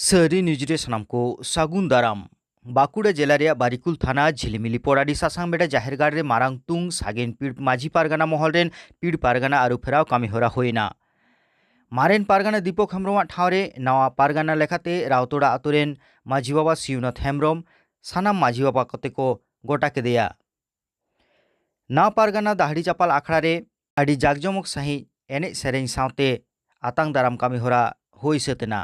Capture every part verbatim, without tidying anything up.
ᱥᱟᱹᱨᱤ ᱱᱤᱭᱩᱡᱽ ᱨᱮ ᱥᱟᱱᱟᱢ ᱠᱚ ᱥᱟᱹᱜᱩᱱ ᱫᱟᱨᱟᱢ᱾ ᱵᱟᱸᱠᱩᱲᱟ ᱡᱮᱞᱟ ᱨᱮᱭᱟᱜ ᱵᱟᱨᱤᱠᱩᱞ ᱛᱷᱟᱱᱟ ᱡᱷᱤᱞᱢᱤᱞᱤ ᱯᱚᱲᱟᱰᱤ ᱥᱟᱥᱟᱝ ᱵᱮᱰᱟ ᱡᱟᱦᱮᱨ ᱜᱟᱲ ᱨᱮ ᱢᱟᱨᱟᱝ ᱛᱩᱝ ᱥᱟᱜᱮᱱ ᱯᱤᱲ ᱢᱟᱹᱡᱷᱤ ᱯᱟᱨᱜᱟᱱᱟ ᱢᱚᱦᱚᱞ ᱨᱮᱱ ᱯᱤᱲ ᱯᱟᱨᱜᱟᱱᱟ ᱟᱹᱨᱩ ᱯᱷᱮᱨᱟᱣ ᱠᱟᱹᱢᱤ ᱦᱚᱨᱟ ᱦᱩᱭ ᱮᱱᱟ᱾ ᱢᱟᱨᱮᱱ ᱯᱟᱨᱜᱟᱱᱟ ᱫᱤᱯᱚᱠ ᱦᱮᱢᱵᱨᱚᱢᱟᱜ ᱴᱷᱟᱶ ᱨᱮ ᱱᱟᱣᱟ ᱯᱟᱨᱜᱟᱱᱟ ᱞᱮᱠᱟᱛᱮ ᱨᱟᱣᱛᱚᱲᱟ ᱟᱛᱳ ᱨᱮᱱ ᱢᱟᱹᱡᱷᱤ ᱵᱟᱵᱟ ᱥᱤᱣᱱᱟᱛᱷ ᱦᱮᱢᱵᱨᱚᱢ ᱥᱟᱱᱟᱢ ᱢᱟᱹᱡᱷᱤ ᱵᱟᱵᱟ ᱠᱚᱛᱮ ᱠᱚ ᱜᱚᱴᱟ ᱠᱮᱫᱮᱭᱟ᱾ ᱱᱟᱣᱟ ᱯᱟᱨᱜᱟᱱᱟ ᱫᱟᱦᱲᱤ ᱪᱟᱯᱟᱞ ᱟᱠᱷᱲᱟ ᱨᱮ ᱟᱹᱰᱤ ᱡᱟᱠᱡᱚᱢᱚᱠ ᱥᱟᱺᱦᱤᱡ ᱮᱱᱮᱡ ᱥᱮᱨᱮᱧ ᱥᱟᱶᱛᱮ ᱟᱛᱟᱝ ᱫᱟᱨᱟᱢ ᱠᱟᱹᱢᱤ ᱦᱚᱨᱟ ᱦᱩᱭ ᱥᱟᱹᱛ ᱮᱱᱟ᱾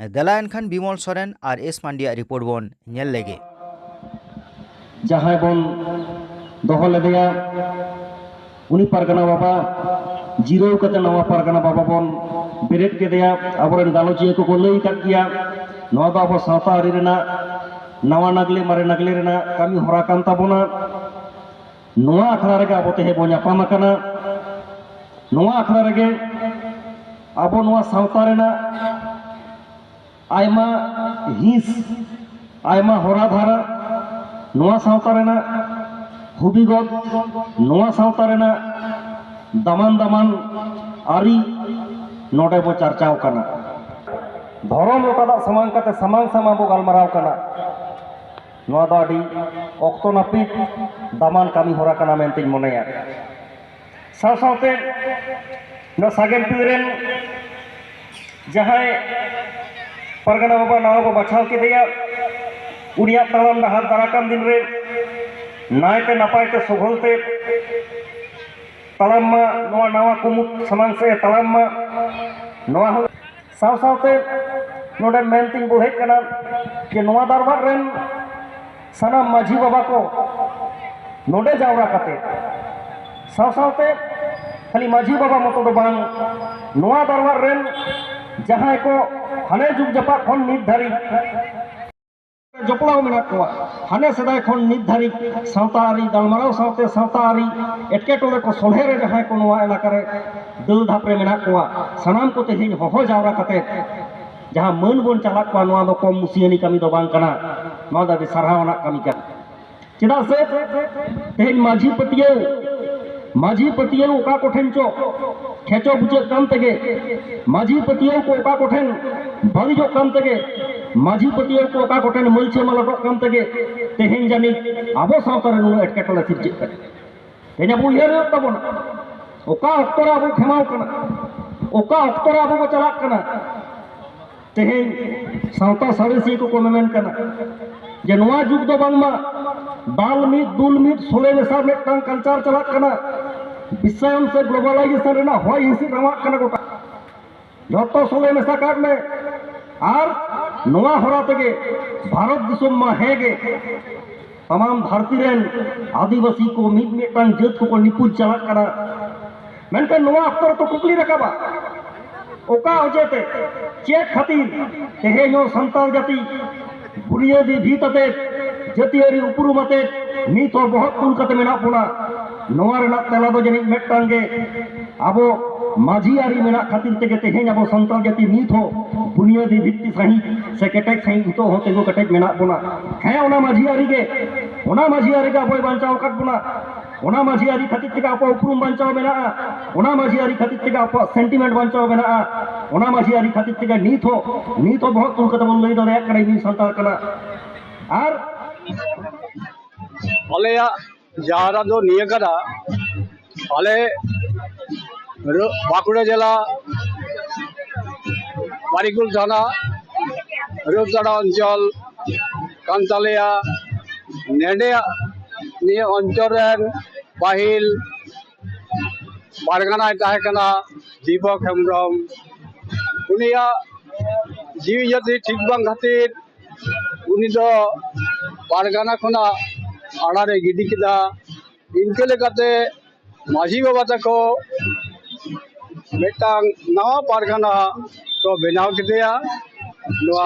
ᱫᱮᱞᱟ ᱮᱱᱠᱷᱟᱱ ᱵᱤᱢᱚᱞ ᱥᱚᱨᱮᱱ ᱟᱨ ᱮᱥ ᱢᱟᱱᱰᱤᱭᱟᱜ ᱨᱤᱯᱳᱨᱴ ᱵᱚᱱ ᱧᱮᱞ ᱞᱮᱜᱮ᱾ ᱡᱟᱦᱟᱸᱭ ᱵᱚᱱ ᱫᱚᱦᱚ ᱞᱮᱫᱮᱭᱟ, ᱩᱱᱤ ᱯᱟᱨᱜᱟᱱᱟ ᱵᱟᱵᱟ ᱡᱤᱨᱟᱹᱣ ᱠᱟᱛᱮ ᱱᱟᱣᱟ ᱯᱟᱨᱜᱟᱱᱟ ᱵᱟᱵᱟ ᱵᱚᱱ ᱵᱮᱨᱮᱫ ᱠᱮᱫᱮᱭᱟ᱾ ᱟᱵᱚᱨᱮᱱ ᱜᱟᱞᱚᱪᱤᱭᱟᱹ ᱠᱚᱠᱚ ᱞᱟᱹᱭ ᱟᱠᱟᱫ ᱜᱮᱭᱟ, ᱱᱚᱣᱟ ᱫᱚ ᱟᱵᱚ ᱥᱟᱶᱛᱟ ᱟᱹᱨᱤ ᱨᱮᱱᱟᱜ ᱱᱟᱣᱟ ᱱᱟᱜᱽᱞᱮ ᱢᱟᱨᱮ ᱱᱟᱜᱽᱞᱮ ᱨᱮᱱᱟᱜ ᱠᱟᱹᱢᱤ ᱦᱚᱨᱟ ᱠᱟᱱ ᱛᱟᱵᱚᱱᱟ᱾ ᱱᱚᱣᱟ ᱟᱠᱷᱲᱟ ᱨᱮᱜᱮ ᱟᱵᱚ ᱛᱮᱦᱮᱧ ᱵᱚᱱ ᱧᱟᱯᱟᱢ ᱟᱠᱟᱱᱟ᱾ ᱱᱚᱣᱟ ᱟᱠᱷᱲᱟ ᱨᱮᱜᱮ ᱟᱵᱚ ᱱᱚᱣᱟ ᱥᱟᱶᱛᱟ ᱨᱮᱱᱟᱜ ᱟᱭᱢᱟ ᱦᱤᱸᱥ, ᱟᱭᱢᱟ ᱦᱚᱨᱟ ᱫᱷᱟᱨᱟ, ᱱᱚᱣᱟ ᱥᱟᱶᱛᱟ ᱨᱮᱱᱟᱜ ᱦᱩᱵᱤᱜᱚᱛ, ᱱᱚᱣᱟ ᱥᱟᱶᱛᱟ ᱨᱮᱱᱟᱜ ᱫᱟᱢᱟᱱ ᱫᱟᱢᱟᱱ ᱟᱹᱨᱤ ᱱᱚᱰᱮ ᱵᱚ ᱪᱟᱨᱪᱟᱣ ᱠᱟᱱᱟ᱾ ᱫᱷᱚᱨᱚᱢ ᱞᱚᱴᱟ ᱫᱟᱜ ᱥᱟᱢᱟᱝ ᱠᱟᱛᱮ ᱥᱟᱢᱟᱝ ᱥᱟᱢᱟᱝ ᱵᱚ ᱜᱟᱞᱢᱟᱨᱟᱣ ᱠᱟᱱᱟ᱾ ᱱᱚᱣᱟ ᱫᱚ ᱟᱹᱰᱤ ᱚᱠᱛᱚ ᱱᱟᱹᱯᱤᱛ ᱫᱟᱢᱟᱱ ᱠᱟᱹᱢᱤ ᱦᱚᱨᱟ ᱠᱟᱱᱟ ᱢᱮᱱᱛᱮᱧ ᱢᱚᱱᱮᱭᱟ᱾ ᱥᱟᱶ ᱥᱟᱶᱛᱮ ᱱᱚᱣᱟ ᱥᱟᱜᱮᱱ ᱯᱤᱲ ᱨᱮᱱ ᱡᱟᱦᱟᱸᱭ ᱯᱟᱨᱜᱟᱱᱟ ᱵᱟᱵᱟ ᱱᱟᱣᱟ ᱵᱚ ᱵᱟᱪᱷᱟᱣ ᱠᱮᱫᱮᱭᱟ, ᱩᱱᱤᱭᱟᱜ ᱛᱟᱲᱟᱢ ᱰᱟᱦᱟᱨ ᱫᱟᱨᱟ ᱠᱟᱱ ᱫᱤᱱ ᱨᱮ ᱱᱟᱭᱛᱮ ᱱᱟᱯᱟᱭ ᱛᱮ ᱥᱚᱜᱷᱚᱞ ᱛᱮ ᱛᱟᱲᱟᱢ ᱢᱟ ᱱᱚᱣᱟ ᱱᱟᱣᱟ ᱠᱩᱢᱩᱴ ᱥᱟᱢᱟᱝ ᱥᱮᱫ ᱮ ᱛᱟᱲᱟᱢ ᱢᱟ᱾ ᱱᱚᱣᱟ ᱦᱚᱸ ᱥᱟᱶ ᱥᱟᱶᱛᱮ ᱱᱚᱰᱮ ᱢᱮᱱ ᱛᱤᱧ ᱵᱚᱲᱦᱮᱜ ᱠᱟᱱᱟ ᱡᱮ ᱱᱚᱣᱟ ᱫᱟᱨᱵᱟᱨ ᱨᱮᱱ ᱥᱟᱱᱟᱢ ᱢᱟᱹᱡᱷᱤ ᱵᱟᱵᱟ ᱠᱚ ᱱᱚᱰᱮ ᱡᱟᱣᱨᱟ ᱠᱟᱛᱮ ᱥᱟᱶ ᱥᱟᱶᱛᱮ ᱠᱷᱟᱹᱞᱤ ᱢᱟᱹᱡᱷᱤ ᱵᱟᱵᱟ ᱢᱚᱛᱚ ᱫᱚ ᱵᱟᱝ, ᱱᱚᱣᱟ ᱫᱟᱨᱵᱟᱨ ᱨᱮᱱ ᱡᱟᱦᱟᱸᱭ ᱠᱚ ᱦᱟᱱᱮ ᱡᱩᱜᱽ ᱡᱟᱯᱟᱜ ᱠᱷᱚᱱ ᱱᱤᱛ ᱫᱷᱟᱹᱨᱤᱡ ᱡᱚᱯᱲᱟᱣ ᱢᱮᱱᱟᱜ ᱠᱚᱣᱟ, ᱦᱟᱱᱮ ᱥᱮᱫᱟᱭ ᱠᱷᱚᱱ ᱱᱤᱛ ᱫᱷᱟᱹᱨᱤᱡ ᱥᱟᱶᱛᱟ ᱟᱹᱨᱤ ᱜᱟᱞᱢᱟᱨᱟᱣ ᱥᱟᱶᱛᱮ ᱥᱟᱶᱛᱟ ᱟᱹᱨᱤ ᱮᱴᱠᱮᱴᱚᱬᱮ ᱠᱚ ᱥᱚᱞᱦᱮ ᱨᱮ ᱡᱟᱦᱟᱸᱭ ᱠᱚ ᱱᱚᱣᱟ ᱮᱞᱟᱠᱟ ᱨᱮ ᱫᱟᱹᱞ ᱫᱷᱟᱯ ᱨᱮ ᱢᱮᱱᱟᱜ ᱠᱚᱣᱟ, ᱥᱟᱱᱟᱢ ᱠᱚ ᱛᱮᱦᱮᱧ ᱦᱚᱦᱚ ᱡᱟᱣᱨᱟ ᱠᱟᱛᱮ ᱡᱟᱦᱟᱸ ᱢᱟᱹᱱ ᱵᱚᱱ ᱪᱟᱞᱟᱜ ᱠᱚᱣᱟ, ᱱᱚᱣᱟ ᱫᱚ ᱠᱚᱢ ᱢᱩᱥᱤᱭᱟᱹᱱᱤ ᱠᱟᱹᱢᱤ ᱫᱚ ᱵᱟᱝ ᱠᱟᱱᱟ᱾ ᱱᱚᱣᱟ ᱫᱚ ᱟᱹᱰᱤ ᱥᱟᱨᱦᱟᱣ ᱟᱱᱟᱜ ᱠᱟᱹᱢᱤ ᱠᱟᱱᱟ᱾ ᱪᱮᱫᱟᱜ ᱥᱮ ᱛᱮᱦᱮᱧ ᱢᱟᱹᱡᱷᱤ ᱯᱟᱹᱛᱭᱟᱹᱣ ᱢᱟᱹᱡᱷᱤ ᱯᱟᱹᱛᱭᱟᱹᱣ ᱚᱠᱟ ᱠᱚᱴᱷᱮᱱ ᱪᱚ ᱠᱷᱮᱪᱚ ᱵᱩᱡᱷᱟᱹᱜ ᱠᱟᱱ ᱛᱮᱜᱮ, ᱢᱟᱹᱡᱷᱤ ᱯᱟᱹᱛᱭᱟᱹᱣ ᱠᱚ ᱚᱠᱟ ᱠᱚᱴᱷᱮᱱ ᱵᱟᱹᱲᱤᱡᱚᱜ ᱠᱟᱱ ᱛᱮᱜᱮ, ᱢᱟᱹᱡᱷᱤ ᱯᱟᱹᱛᱭᱟᱹᱣ ᱠᱚ ᱚᱠᱟ ᱠᱚᱴᱷᱮᱱ ᱢᱟᱹᱞᱪᱷᱟᱹ ᱢᱟᱞᱚᱴᱚᱜ ᱠᱟᱱ ᱛᱮᱜᱮ ᱛᱮᱦᱮᱧ ᱡᱟᱹᱱᱤᱡ ᱟᱵᱚ ᱥᱟᱶᱛᱟ ᱨᱮ ᱱᱩᱱᱟᱹᱜ ᱮᱴᱠᱮᱴᱚᱬᱮ ᱥᱤᱨᱡᱟᱹᱜ ᱠᱟᱱᱟ᱾ ᱛᱮᱦᱮᱧ ᱟᱵᱚ ᱩᱭᱦᱟᱹᱨ ᱦᱩᱭᱩᱜ ᱛᱟᱵᱚᱱᱟ, ᱚᱠᱟ ᱚᱠᱛᱚ ᱨᱮ ᱟᱵᱚ ᱠᱷᱮᱢᱟᱣ ᱠᱟᱱᱟ, ᱚᱠᱟ ᱚᱠᱛᱚ ᱨᱮ ᱟᱵᱚ ᱵᱚ ᱪᱟᱞᱟᱜ ᱠᱟᱱᱟ᱾ ᱛᱮᱦᱮᱧ ᱥᱟᱶᱛᱟ ᱥᱟᱬᱮᱥᱤᱭᱟᱹ ᱠᱚᱠᱚ ᱢᱮᱢᱮᱱ ᱠᱟᱱᱟ ᱡᱮ ᱱᱚᱣᱟ ᱡᱩᱜᱽ ᱫᱚ ᱵᱟᱝᱢᱟ ᱫᱟᱞ ᱢᱤᱫ, ᱫᱩᱞ ᱢᱤᱫ, ᱥᱚᱞᱮ ᱢᱮᱥᱟ ᱢᱤᱫᱴᱟᱝ ᱠᱟᱞᱪᱟᱨ ᱪᱟᱞᱟᱜ ᱠᱟᱱᱟ᱾ ᱵᱤᱥᱥᱟᱭᱚᱱ ᱥᱮ ᱜᱞᱳᱵᱟᱞᱟᱭᱡᱮᱥᱚᱱ ᱨᱮᱱᱟᱜ ᱦᱚᱭ ᱦᱤᱸᱥᱤᱫ ᱨᱟᱢᱟᱜ ᱠᱟᱱᱟ ᱜᱚᱴᱟ᱾ ᱡᱚᱛᱚ ᱥᱚᱞᱮ ᱢᱮᱥᱟ ᱠᱟᱜ ᱢᱮ᱾ ᱟᱨ ᱱᱚᱣᱟ ᱦᱚᱨᱟ ᱛᱮᱜᱮ ᱵᱷᱟᱨᱚᱛ ᱫᱤᱥᱚᱢ ᱢᱟ ᱦᱮᱸ ᱜᱮ, ᱛᱟᱢᱟᱢ ᱫᱷᱟᱹᱨᱛᱤ ᱨᱮᱱ ᱟᱹᱫᱤᱵᱟᱹᱥᱤ ᱠᱚ ᱢᱤᱫ ᱢᱤᱫᱴᱟᱝ ᱡᱟᱹᱛ ᱠᱚᱠᱚ ᱱᱤᱯᱩᱡ ᱪᱟᱞᱟᱜ ᱠᱟᱱᱟ᱾ ᱢᱮᱱᱠᱷᱟᱱ ᱱᱚᱣᱟ ᱚᱠᱛᱚ ᱨᱮᱠᱚ ᱠᱩᱠᱞᱤ ᱨᱟᱠᱟᱵᱟ, ᱚᱠᱟ ᱚᱡᱮ ᱛᱮ, ᱪᱮᱫ ᱠᱷᱟᱹᱛᱤᱨ ᱛᱮᱦᱮᱧ ᱦᱚᱸ ᱥᱟᱱᱛᱟᱲ ᱡᱟᱹᱛᱤ ᱵᱩᱱᱤᱭᱟᱹᱫᱤ ᱵᱷᱤᱛ ᱟᱛᱮ, ᱡᱟᱹᱛᱤᱭᱟᱹᱨᱤ ᱩᱯᱨᱩᱢ ᱟᱛᱮ ᱱᱤᱛ ᱦᱚᱸ ᱵᱚᱦᱚᱜ ᱛᱩᱞ ᱠᱟᱛᱮ ᱢᱮᱱᱟᱜ ᱵᱚᱱᱟ? ᱱᱚᱣᱟ ᱨᱮᱱᱟᱜ ᱛᱮᱞᱟ ᱫᱚ ᱡᱟᱹᱱᱤᱡ ᱢᱤᱫᱴᱟᱝ ᱜᱮ, ᱟᱵᱚ ᱢᱟᱹᱡᱷᱤ ᱟᱹᱨᱤ ᱢᱮᱱᱟᱜ ᱠᱷᱟᱹᱛᱤᱨ ᱛᱮᱜᱮ ᱛᱮᱦᱮᱧ ᱟᱵᱚ ᱥᱟᱱᱛᱟᱲ ᱡᱟᱹᱛᱤ ᱱᱤᱛ ᱦᱚᱸ ᱵᱩᱱᱤᱭᱟᱹᱫᱤ ᱵᱷᱤᱛᱛᱤ ᱥᱟᱹᱦᱤᱡ ᱥᱮ ᱠᱮᱴᱮᱡ ᱥᱟᱹᱦᱤᱡ ᱱᱤᱛᱚᱜ ᱦᱚᱸ ᱛᱤᱸᱜᱩ ᱠᱮᱴᱮᱡ ᱢᱮᱱᱟᱜ ᱵᱚᱱᱟ᱾ ᱦᱮᱸ, ᱚᱱᱟ ᱢᱟᱹᱡᱷᱤ ᱟᱹᱨᱤ ᱜᱮ, ᱚᱱᱟ ᱢᱟᱹᱡᱷᱤ ᱟᱹᱨᱤ ᱜᱮ ᱟᱵᱚᱭ ᱵᱟᱧᱪᱟᱣ ᱟᱠᱟᱫ ᱵᱚᱱᱟ᱾ ᱚᱱᱟ ᱢᱟᱹᱡᱷᱤ ᱟᱹᱨᱤ ᱠᱷᱟᱹᱛᱤᱨ ᱛᱮᱜᱮ ᱟᱵᱚᱣᱟᱜ ᱩᱯᱨᱩᱢ ᱵᱟᱧᱪᱟᱣ ᱢᱮᱱᱟᱜᱼᱟ, ᱚᱱᱟ ᱢᱟᱹᱡᱷᱤ ᱟᱹᱨᱤ ᱠᱷᱟᱹᱛᱤᱨ ᱛᱮᱜᱮ ᱟᱵᱚᱣᱟᱜ ᱥᱮᱱᱴᱤᱢᱮᱱᱴ ᱵᱟᱧᱪᱟᱣ ᱢᱮᱱᱟᱜᱼᱟ, ᱚᱱᱟ ᱢᱟᱹᱡᱷᱤ ᱟᱹᱨᱤ ᱠᱷᱟᱹᱛᱤᱨ ᱛᱮᱜᱮ ᱱᱤᱛ ᱦᱚᱸ, ᱱᱤᱛ ᱦᱚᱸ ᱵᱚᱦᱚᱜ ᱛᱩᱞ ᱠᱟᱛᱮ ᱵᱚᱱ ᱞᱟᱹᱭ ᱫᱟᱲᱮᱭᱟᱜ ᱠᱟᱱᱟ ᱤᱧ ᱥᱟᱱᱛᱟᱲ ᱠᱟᱱᱟ᱾ ᱟᱨ ᱟᱞᱮᱭᱟᱜ ᱡᱟᱦᱟᱸ ᱫᱚ ᱱᱤᱭᱟᱹ ᱠᱟᱱᱟ, ᱟᱞᱮ ᱨᱟᱹ-, ᱵᱟᱸᱠᱩᱲᱟ ᱡᱮᱞᱟ ᱵᱟᱨᱤᱠᱩᱞ ᱛᱷᱟᱱᱟ ᱨᱟᱹᱛᱟᱲᱟ ᱚᱧᱪᱚᱞ ᱠᱟᱱ ᱛᱟᱞᱮᱭᱟ᱾ ᱱᱮᱰᱮᱭᱟᱜ ᱱᱤᱭᱟᱹ ᱚᱧᱪᱚᱞ ᱨᱮᱱ ᱯᱟᱹᱦᱤᱞ ᱯᱟᱨᱜᱟᱱᱟᱭ ᱛᱟᱦᱮᱸ ᱠᱟᱱᱟ ᱫᱤᱯᱚᱠ ᱦᱮᱢᱵᱨᱚᱢ᱾ ᱩᱱᱤᱭᱟᱜ ᱡᱤᱣᱤ ᱡᱟᱹᱛᱤ ᱴᱷᱤᱠ ᱵᱟᱝ ᱠᱷᱟᱹᱛᱤᱨ ᱩᱱᱤ ᱫᱚ ᱯᱟᱨᱜᱟᱱᱟ ᱠᱷᱚᱱᱟᱜ ᱟᱲᱟᱨᱮ ᱜᱤᱰᱤ ᱠᱮᱫᱟ᱾ ᱤᱱᱠᱟᱹ ᱞᱮᱠᱟᱛᱮ ᱢᱟᱹᱡᱷᱤ ᱵᱟᱵᱟ ᱛᱟᱠᱚ ᱢᱤᱫᱴᱟᱝ ᱱᱟᱣᱟ ᱯᱟᱨᱜᱟᱱᱟ ᱠᱚ ᱵᱮᱱᱟᱣ ᱠᱮᱫᱮᱭᱟ᱾ ᱱᱚᱣᱟ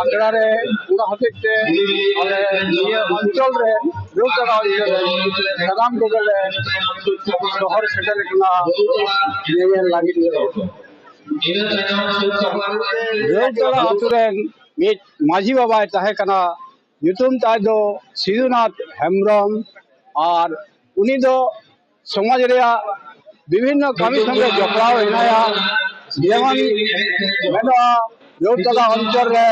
ᱟᱠᱷᱲᱟ ᱨᱮ ᱚᱱᱟ ᱦᱚᱛᱮᱡ ᱛᱮ ᱟᱞᱮ ᱱᱤᱭᱟᱹ ᱚᱧᱪᱚᱞ ᱨᱮ, ᱨᱟᱹᱛᱟᱲᱟ ᱚᱧᱪᱚᱞ ᱨᱮ ᱥᱟᱱᱟᱢ ᱠᱚᱜᱮ ᱞᱮ ᱥᱚᱦᱚᱨ ᱥᱮᱴᱮᱨ ᱠᱟᱱᱟ ᱧᱮᱧᱮᱞ ᱞᱟᱹᱜᱤᱫ ᱛᱮ᱾ ᱨᱟᱹᱛᱟᱲᱟ ᱟᱛᱳ ᱨᱮᱱ ᱢᱤᱫ ᱢᱟᱹᱡᱷᱤ ᱵᱟᱵᱟᱭ ᱛᱟᱦᱮᱸ ᱠᱟᱱᱟ᱾ ᱧᱩᱛᱩᱢ ᱛᱟᱭ ᱫᱚ ᱥᱤᱫᱷᱩᱱᱟᱛᱷ ᱦᱮᱢᱵᱨᱚᱢ᱾ ᱟᱨ ᱩᱱᱤ ᱫᱚ ᱥᱚᱢᱟᱡᱽ ᱨᱮᱭᱟᱜ ᱵᱤᱵᱷᱤᱱᱱᱚ ᱠᱟᱹᱢᱤ ᱥᱚᱸᱜᱮ ᱡᱚᱯᱲᱟᱣ ᱦᱮᱱᱟᱭᱟ᱾ ᱡᱮᱢᱚᱱ ᱢᱮᱱᱚᱜᱼᱟ, ᱨᱳᱰ ᱛᱟᱞᱟ ᱚᱧᱪᱚᱞ ᱨᱮ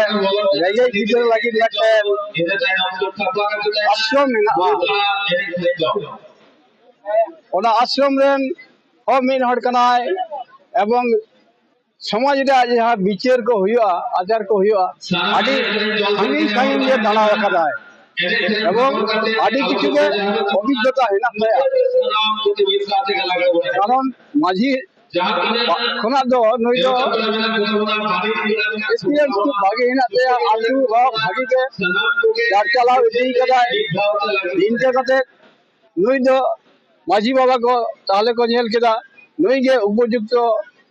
ᱨᱮᱸᱜᱮᱡ ᱜᱤᱫᱽᱨᱟᱹ ᱞᱟᱹᱜᱤᱫ ᱢᱤᱫᱴᱮᱱ ᱟᱥᱨᱚᱢ ᱢᱮᱱᱟᱜᱼᱟ᱾ ᱚᱱᱟ ᱟᱥᱨᱚᱢ ᱨᱮᱱ ᱦᱚᱸ ᱢᱤᱫ ᱦᱚᱲ ᱠᱟᱱᱟᱭ᱾ ᱮᱵᱚᱝ ᱥᱚᱢᱟᱡᱽ ᱨᱮᱭᱟᱜ ᱡᱟᱦᱟᱸ ᱵᱤᱪᱟᱹᱨ ᱠᱚ ᱦᱩᱭᱩᱜᱼᱟ, ᱟᱪᱟᱨ ᱠᱚ ᱦᱩᱭᱩᱜᱼᱟ, ᱟᱹᱰᱤ ᱥᱟᱺᱜᱤᱧ ᱥᱟᱺᱜᱤᱧ ᱜᱮ ᱫᱟᱬᱟ ᱟᱠᱟᱫᱟᱭ᱾ ᱮᱵᱚᱝ ᱟᱹᱰᱤ ᱠᱤᱪᱷᱩ ᱜᱮ ᱚᱵᱷᱤᱜᱽᱜᱚᱛᱟ ᱦᱮᱱᱟᱜ ᱛᱟᱭᱟ᱾ ᱠᱟᱨᱚᱱ ᱢᱟᱹᱡᱷᱤ ᱠᱷᱚᱱᱟᱜ ᱫᱚ ᱱᱩᱭ ᱫᱚ ᱮᱠᱥᱯᱤᱨᱤᱭᱮᱱᱥ ᱠᱷᱩᱵ ᱵᱷᱟᱜᱮ ᱦᱮᱱᱟᱜ ᱛᱟᱭᱟ᱾ ᱟᱹᱛᱩ ᱦᱚᱸ ᱵᱷᱟᱜᱮ ᱜᱮ ᱪᱟᱨᱪᱟᱞᱟᱣ ᱤᱫᱤ ᱠᱟᱫᱟᱭ᱾ ᱤᱱᱠᱟᱹ ᱠᱟᱛᱮ ᱱᱩᱭ ᱫᱚ ᱢᱟᱹᱡᱷᱤ ᱵᱟᱵᱟ ᱠᱚ ᱛᱟᱦᱚᱞᱮ ᱠᱚ ᱧᱮᱞ ᱠᱮᱫᱟ, ᱱᱩᱭ ᱜᱮ ᱩᱯᱚᱡᱩᱠᱛᱚ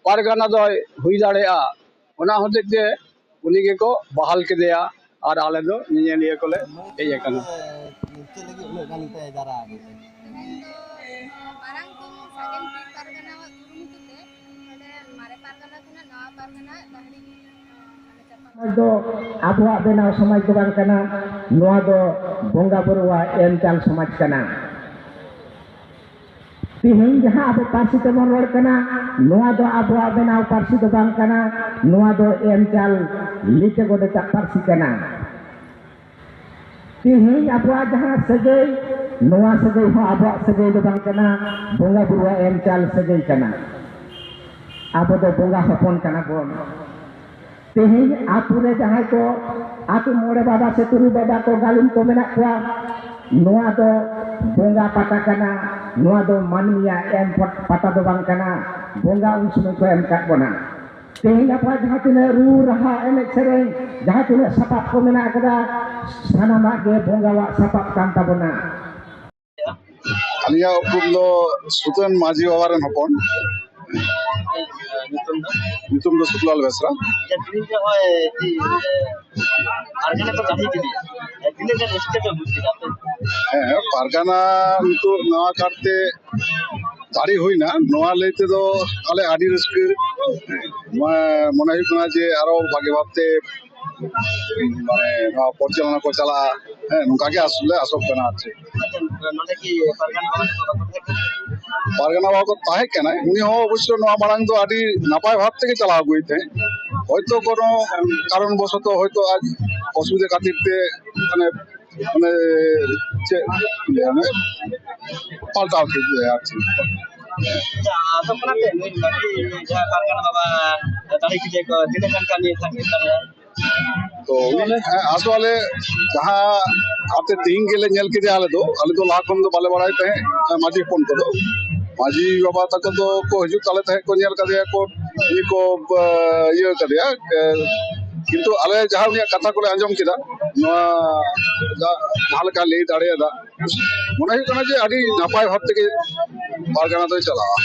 ᱯᱟᱨᱜᱟᱱᱟ ᱫᱚᱭ ᱦᱩᱭ ᱫᱟᱲᱮᱭᱟᱜᱼᱟ᱾ ᱚᱱᱟ ᱦᱚᱛᱮᱡ ᱛᱮ ᱩᱱᱤ ᱜᱮᱠᱚ ᱵᱟᱦᱟᱞ ᱠᱮᱫᱮᱭᱟ ᱟᱨ ᱟᱞᱮ ᱫᱚ ᱧᱮᱧᱮᱞᱤᱭᱟᱹ ᱠᱚᱞᱮ ᱦᱮᱡ ᱟᱠᱟᱱᱟ᱾ ᱪᱮᱫ ᱞᱟᱹᱜᱤᱫ ᱩᱱᱟᱹᱜ ᱜᱟᱱ ᱯᱮ ᱡᱟᱣᱨᱟ ᱟᱠᱟᱱᱟ? ᱛᱮᱦᱮᱧ ᱫᱚ ᱢᱟᱨᱟᱝ ᱠᱚ ᱥᱟᱜᱮᱱ ᱯᱤᱲ ᱯᱟᱨᱜᱟᱱᱟᱣᱟᱜ ᱠᱩᱨᱩᱢᱩᱴᱩ ᱛᱮ ᱱᱚᱰᱮ ᱢᱟᱨᱮ ᱯᱟᱨᱜᱟᱱᱟ ᱠᱷᱚᱱᱟᱜ ᱱᱟᱣᱟ ᱯᱟᱨᱜᱟᱱᱟ ᱫᱟᱦᱲᱤ ᱢᱟᱱᱮ ᱪᱟᱯᱟ ᱥᱚᱢᱟᱡᱽ ᱫᱚ ᱟᱵᱚᱣᱟᱜ ᱵᱮᱱᱟᱣ ᱥᱚᱢᱟᱡᱽ ᱫᱚ ᱵᱟᱝ ᱠᱟᱱᱟ, ᱱᱚᱣᱟ ᱫᱚ ᱵᱚᱸᱜᱟ ᱵᱩᱨᱩᱣᱟᱜ ᱮᱢ ᱪᱟᱞ ᱥᱚᱢᱟᱡᱽ ᱠᱟᱱᱟ᱾ ᱛᱮᱦᱮᱧ ᱡᱟᱦᱟᱸ ᱟᱵᱚ ᱯᱟᱹᱨᱥᱤ ᱛᱮᱵᱚᱱ ᱨᱚᱲ ᱠᱟᱱᱟ, ᱱᱚᱣᱟ ᱫᱚ ᱟᱵᱚᱣᱟᱜ ᱵᱮᱱᱟᱣ ᱯᱟᱹᱨᱥᱤ ᱫᱚ ᱵᱟᱝ ᱠᱟᱱᱟ, ᱱᱚᱣᱟ ᱫᱚ ᱮᱢ ᱪᱟᱞ ᱞᱤᱴᱟᱹ ᱜᱚᱰᱮᱛᱟᱜ ᱯᱟᱹᱨᱥᱤ ᱠᱟᱱᱟ᱾ ᱛᱮᱦᱮᱧ ᱟᱵᱚᱣᱟᱜ ᱡᱟᱦᱟᱸ ᱥᱟᱹᱜᱟᱹᱭ, ᱱᱚᱣᱟ ᱥᱟᱹᱜᱟᱹᱭ ᱦᱚᱸ ᱟᱵᱚᱣᱟᱜ ᱥᱟᱹᱜᱟᱹᱭ ᱫᱚ ᱵᱟᱝ ᱠᱟᱱᱟ, ᱵᱚᱸᱜᱟ ᱵᱩᱨᱩᱣᱟᱜ ᱮᱢ ᱪᱟᱞ ᱥᱟᱹᱜᱟᱹᱭ ᱠᱟᱱᱟ᱾ ᱟᱵᱚ ᱫᱚ ᱵᱚᱸᱜᱟ ᱦᱚᱯᱚᱱ ᱠᱟᱱᱟ ᱵᱚᱱ᱾ ᱛᱮᱦᱮᱧ ᱟᱛᱳ ᱨᱮ ᱡᱟᱦᱟᱸᱭ ᱠᱚ ᱟᱛᱳ ᱢᱚᱬᱮ ᱵᱟᱵᱟ ᱥᱮ ᱛᱩᱨᱩᱭ ᱵᱟᱵᱟ ᱠᱚ ᱜᱟᱹᱞᱤᱢ ᱠᱚ ᱢᱮᱱᱟᱜ ᱠᱚᱣᱟ, ᱱᱚᱣᱟ ᱫᱚ ᱵᱚᱸᱜᱟ ᱯᱟᱛᱟ ᱠᱟᱱᱟ, ᱱᱚᱣᱟ ᱫᱚ ᱢᱟᱹᱱᱢᱤᱭᱟᱜ ᱮᱢ ᱯᱟᱛᱟ ᱫᱚ ᱵᱟᱝ ᱠᱟᱱᱟ᱾ ᱵᱚᱸᱜᱟ ᱩᱱ ᱥᱚᱢᱚᱭ ᱠᱚ ᱮᱢ ᱠᱟᱜ ᱵᱚᱱᱟ᱾ ᱛᱮᱦᱮᱧ ᱟᱵᱚᱣᱟᱜ ᱡᱟᱦᱟᱸ ᱛᱤᱱᱟᱹᱜ ᱨᱩ ᱨᱟᱦᱟ, ᱮᱱᱮᱡ ᱥᱮᱨᱮᱧ, ᱡᱟᱦᱟᱸ ᱛᱤᱱᱟᱹᱜ ᱥᱟᱯᱟᱵ ᱠᱚ ᱢᱮᱱᱟᱜ ᱟᱠᱟᱫᱟ, ᱥᱟᱱᱟᱢᱟᱜ ᱜᱮ ᱵᱚᱸᱜᱟᱣᱟᱜ ᱥᱟᱯᱟᱵ ᱠᱟᱱ ᱛᱟᱵᱚᱱᱟ᱾ ᱟᱹᱞᱤᱧᱟᱜ ᱩᱯᱨᱩᱢ ᱫᱚ ᱥᱩᱛᱟᱹᱱ ᱢᱟᱹᱡᱷᱤ ᱵᱟᱵᱟ ᱨᱮᱱ ᱦᱚᱯᱚᱱ᱾ ᱧᱩᱛᱩᱢ ᱫᱚ? ᱧᱩᱛᱩᱢ ᱫᱚ ᱥᱩᱠᱞᱟᱞ ᱵᱮᱥᱨᱟ᱾ ᱟᱪᱪᱷᱟ, ᱛᱮᱦᱮᱧ ᱡᱮ ᱱᱚᱜᱼᱚᱭ ᱡᱮ ᱯᱟᱨᱜᱟᱱᱟ ᱠᱚ ᱫᱟᱲᱮ ᱠᱮᱫᱮᱭᱟ, ᱛᱤᱱᱟᱹᱜ ᱜᱟᱱ ᱨᱟᱹᱥᱠᱟᱹ ᱯᱮ ᱵᱩᱡ ᱠᱮᱫᱟ ᱟᱯᱮ? ᱦᱮᱸ, ᱯᱟᱨᱜᱟᱱᱟ ᱱᱤᱛᱚᱜ ᱱᱟᱣᱟ ᱠᱟᱨᱛᱮ ᱫᱟᱲᱮ ᱦᱩᱭᱱᱟ, ᱱᱚᱣᱟ ᱞᱟᱹᱭ ᱛᱮᱫᱚ ᱟᱞᱮ ᱟᱹᱰᱤ ᱨᱟᱹᱥᱠᱟᱹ᱾ ᱢᱟ-, ᱢᱚᱱᱮ ᱦᱩᱭᱩᱜ ᱠᱟᱱᱟ ᱡᱮ ᱟᱨᱚ ᱵᱷᱟᱜᱮ ᱵᱷᱟᱵᱛᱮ ᱢᱟᱱᱮ ᱱᱚᱣᱟ ᱯᱚᱨᱤᱪᱟᱞᱚᱱᱟ ᱠᱚ ᱪᱟᱞᱟᱜᱼᱟ᱾ ᱦᱮᱸ, ᱱᱚᱝᱠᱟ ᱜᱮ ᱟᱥᱚᱞ ᱞᱮ ᱟᱥᱚᱜ ᱠᱟᱱᱟ ᱟᱨ ᱪᱮᱫ᱾ ᱟᱪᱪᱷᱟ, ᱱᱚᱰᱮ ᱠᱤ ᱯᱟᱨᱜᱟᱱᱟ ᱵᱟᱵᱟ ᱛᱟᱠᱚ ᱵᱟᱠᱚ ᱛᱟᱦᱮᱸ ᱠᱟᱱᱟ? ᱯᱟᱨᱜᱟᱱᱟ ᱵᱟᱵᱟ ᱠᱚ ᱛᱟᱦᱮᱸ ᱠᱟᱱᱟᱭ, ᱩᱱᱤ ᱦᱚᱸ ᱚᱵᱚᱥᱥᱚ ᱱᱚᱣᱟ ᱢᱟᱲᱟᱝ ᱫᱚ ᱟᱹᱰᱤ ᱱᱟᱯᱟᱭ ᱵᱷᱟᱵ ᱛᱮᱜᱮ ᱪᱟᱞᱟᱣ ᱟᱹᱜᱩᱭᱮᱫ ᱛᱟᱦᱮᱸᱫ᱾ ᱦᱚᱭᱛᱚ ᱠᱳᱱᱳ ᱠᱟᱨᱚᱱ ᱵᱚᱥᱚᱛᱚ ᱦᱚᱭᱛᱚ ᱟᱡ ᱚᱥᱩᱵᱤᱫᱷᱟ ᱠᱷᱟᱹᱛᱤᱨ ᱛᱮ ᱢᱟᱱᱮ, ᱢᱟᱱᱮ ᱪᱮᱫ ᱞᱟᱹᱭᱟ, ᱢᱟᱱᱮ ᱯᱟᱞᱴᱟᱣ ᱠᱮᱫ ᱜᱮᱭᱟ ᱟᱨ ᱪᱮᱫ᱾ ᱟᱪᱪᱷᱟ, ᱟᱥᱚᱜ ᱠᱟᱱᱟ ᱯᱮ ᱱᱩᱭ ᱢᱟᱹᱡᱷᱤ ᱡᱟᱦᱟᱸ ᱯᱟᱨᱜᱟᱱᱟ ᱵᱟᱵᱟ ᱫᱟᱲᱮ ᱠᱮᱫᱮᱭᱟ ᱠᱚ, ᱛᱤᱱᱟᱹᱜ ᱜᱟᱱ ᱠᱟᱹᱢᱤ ᱥᱟᱹᱠᱷᱤ ᱫᱟᱲᱮᱭᱟᱜᱼᱟ? ᱛᱚ ᱩᱱᱤ, ᱦᱮᱸ, ᱟᱥᱚᱜ ᱟᱞᱮ ᱡᱟᱦᱟᱸ ᱟᱯᱮ ᱛᱮᱦᱤᱧ ᱜᱮᱞᱮ ᱧᱮᱞ ᱠᱮᱫᱮᱭᱟ, ᱟᱞᱮ ᱫᱚ, ᱟᱞᱮ ᱫᱚ ᱞᱟᱦᱟ ᱠᱷᱚᱱ ᱫᱚ ᱵᱟᱞᱮ ᱵᱟᱲᱟᱭ ᱛᱟᱦᱮᱸᱫ, ᱦᱮᱸ, ᱢᱟᱹᱡᱷᱤ ᱦᱚᱯᱚᱱ ᱠᱚᱫᱚ᱾ ᱢᱟᱹᱡᱷᱤ ᱵᱟᱵᱟ ᱛᱟᱠᱚ ᱫᱚ ᱠᱚ ᱦᱤᱡᱩᱜ ᱛᱟᱞᱮ ᱛᱟᱦᱮᱸᱫ, ᱠᱚ ᱧᱮᱞ ᱠᱟᱫᱮᱭᱟ ᱠᱚ, ᱩᱱᱤ ᱠᱚ, ᱵᱟ-, ᱤᱭᱟᱹ ᱠᱟᱫᱮᱭᱟ, ᱮ, ᱠᱤᱱᱛᱩ ᱟᱞᱮ ᱡᱟᱦᱟᱸ ᱩᱱᱤᱭᱟᱜ ᱠᱟᱛᱷᱟ ᱠᱚᱞᱮ ᱟᱸᱡᱚᱢ ᱠᱮᱫᱟ, ᱱᱚᱣᱟ ᱡᱟ-, ᱡᱟᱦᱟᱸ ᱞᱮᱠᱟ ᱞᱟᱹᱭ ᱫᱟᱲᱮᱭᱟᱫᱟ, ᱢᱚᱱᱮ ᱦᱩᱭᱩᱜ ᱠᱟᱱᱟ ᱡᱮ ᱟᱹᱰᱤ ᱱᱟᱯᱟᱭ ᱵᱷᱟᱵ ᱛᱮᱜᱮ ᱯᱟᱨᱜᱟᱱᱟ ᱫᱚᱭ ᱪᱟᱞᱟᱣᱟ᱾